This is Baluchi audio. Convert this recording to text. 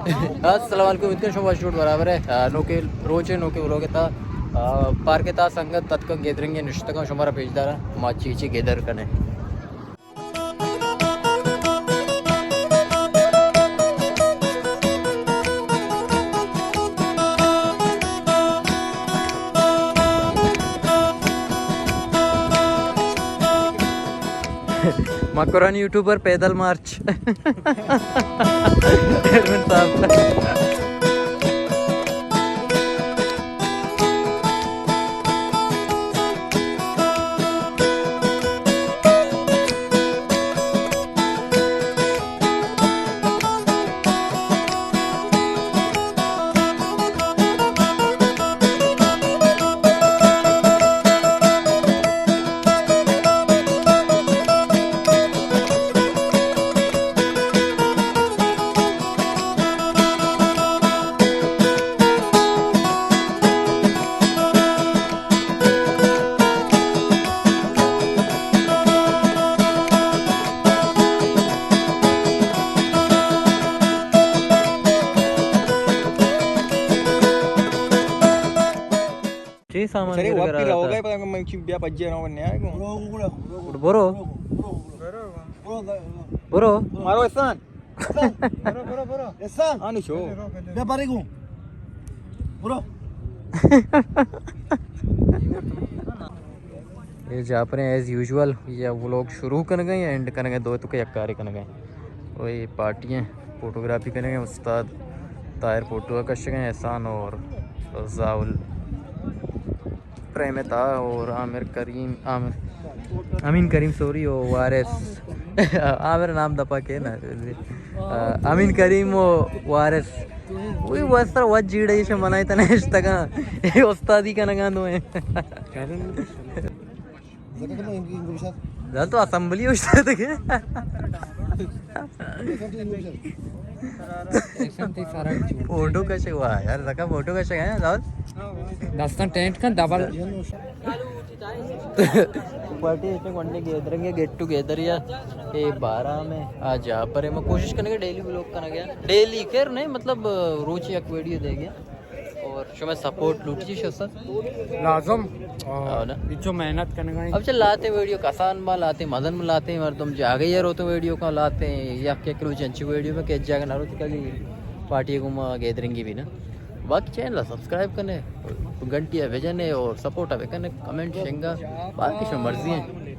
السلام علیکم، امید کناں شما وش جوڑ برابر ئے۔ آ، نوکیں روچے، نوکیں ولوگ ءِ تہا، آ، پارک ءِ تہا سنگت اتکگ، گیدرنگ ءَ نشتگاں، شمارا پیش داراں، ما چی چی گیدر کنیں۔ مکران یوٹیوبر پیدل مارچ۔ چیئرمین صاحب۔ چی سامان چلے، گرگ ءَ واپی رہا رہو تھا؟ گئے، پتہ میں چی بیا پجے رہا ہوں، نیا ہے کون؟ برو، برو، برو۔ برو۔ برو۔ مارو احسان۔ برو، برو، برو۔ احسان۔ آنی شو۔ بیا پارے گوں۔ برو۔ اے جاپریں ایز یوزول، یا ولوگ شروع کنگ ءَ یا اینڈ کنگ ءَ، دو تو کہ یک کارے کنگ ءَ۔ وہی پارٹی ایں، فوٹوگرافی کنگ ءَ، استاد طاہر فوٹو کشگ ءَ، احسان اور زاول۔ پریمتا اور عامر کریم، عامر، امین کریم، سوری، و وارث۔ عامر نام دپا کے نا۔ آ، امین کریم و وارث۔ وہی واسطہ وجہ جیڑے ایش منائی تنے اشتگا۔ اے استادی کنگا دو ہیں۔ زال تو اسمبلی اشتگ۔ فوٹو کشگ وا یار، زکا فوٹو کشگ ہے زال۔ دستاں ٹینٹ کن ڈبل۔ پارٹی اس میں ونڈے گیدرنگ ہے، گیٹ ٹو گیدر یا اے بارہ میں آ جا پر ہے۔ میں کوشش کرنے کے ڈیلی ولاگ کرنا گیا، ڈیلی کر نہیں، مطلب روچ یک ویڈیو دے گیا۔ اور شما سپورٹ لوٹی چی شو سر؟ لازم۔ اور ہاں نا۔ اچو محنت کرنے کا۔ اب چل لاتے ویڈیو کسان با لاتے، مزن با لاتے، مردم جاگے یہ روتے ویڈیو کا لاتے، یک یک روچ انچی ویڈیو میں کہ جاگہ نہ روتے کلی پارٹی کو ما گیدرنگی بھی نا۔ باقی چینل سبسکرائب کرنے، گھنٹی بجنے اور سپورٹ بھی کرنے، کمنٹ شنگا، باقی شما مرضی ہے۔